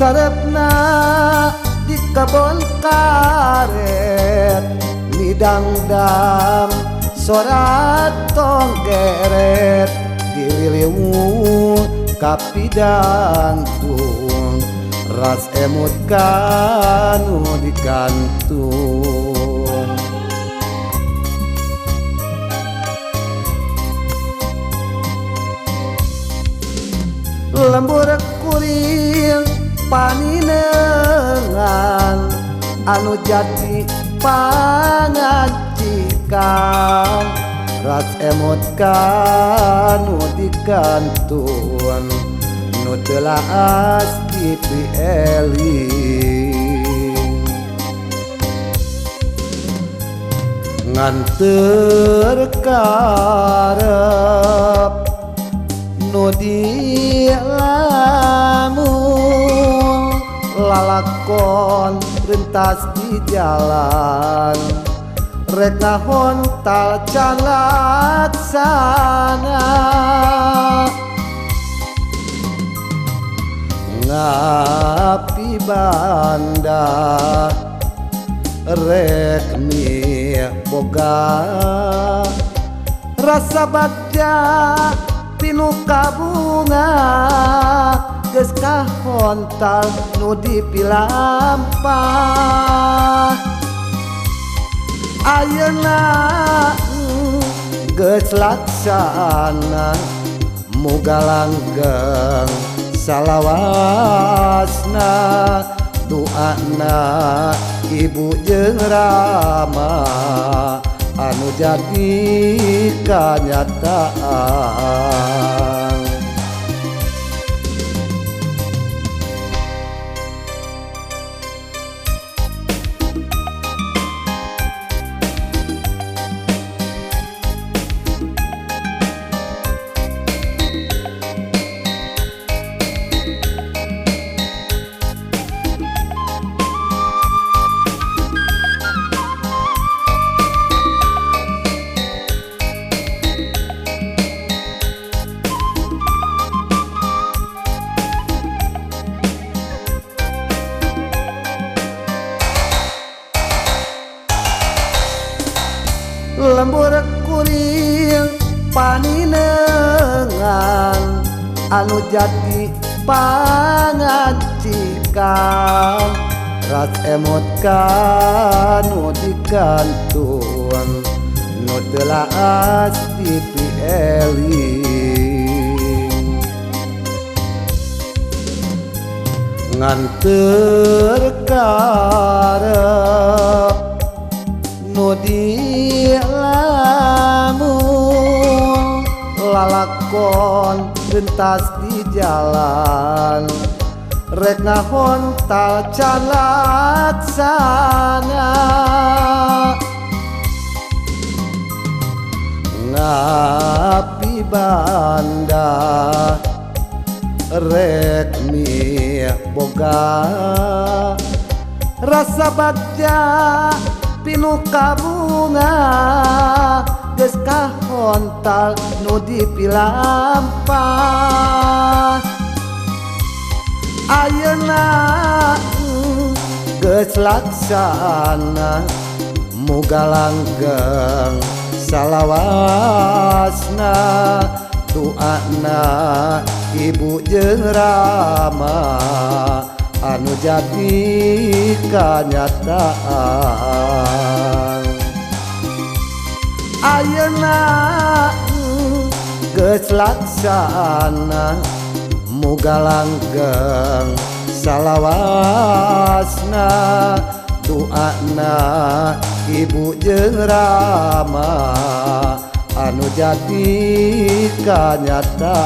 Sarepna di kebon karet midangdang sorat tonggeret dililiwung kapidangtung ras emut kanu digantung. Lembur kuring paninengan anu jadi pangancikan ras emot kanu dikantun nu teu laas dipieling. Ngan terkarep nu dilamun lalakon rentas di jalan rek ngahontal can laksana. Ngapi banda rek boga rasa bagja pinu kabunga geus kahontal nu dipilampah. Ayeuna geus laksana muga langgeng salawasna doana ibu jeung rama anu jadi kanyataan. Lembur kuring paninengan anu jadi pangancikan ras emot kanu dikantun nu teu laas dipieling. Ngan terkarep nu dilamun lalakon rentas di jalan rek ngahontal can laksana. Ngapi banda rek boga rasa bagja pinu kabunga geus kahontal nu dipilampah. Ayeuna geus laksana muga langgeng salawasna doana ibu jeung rama anu jadi kanyataan. Ayeuna geus laksana muga langgeng salawasna doana ibu jeung rama anu jadi kanyataan.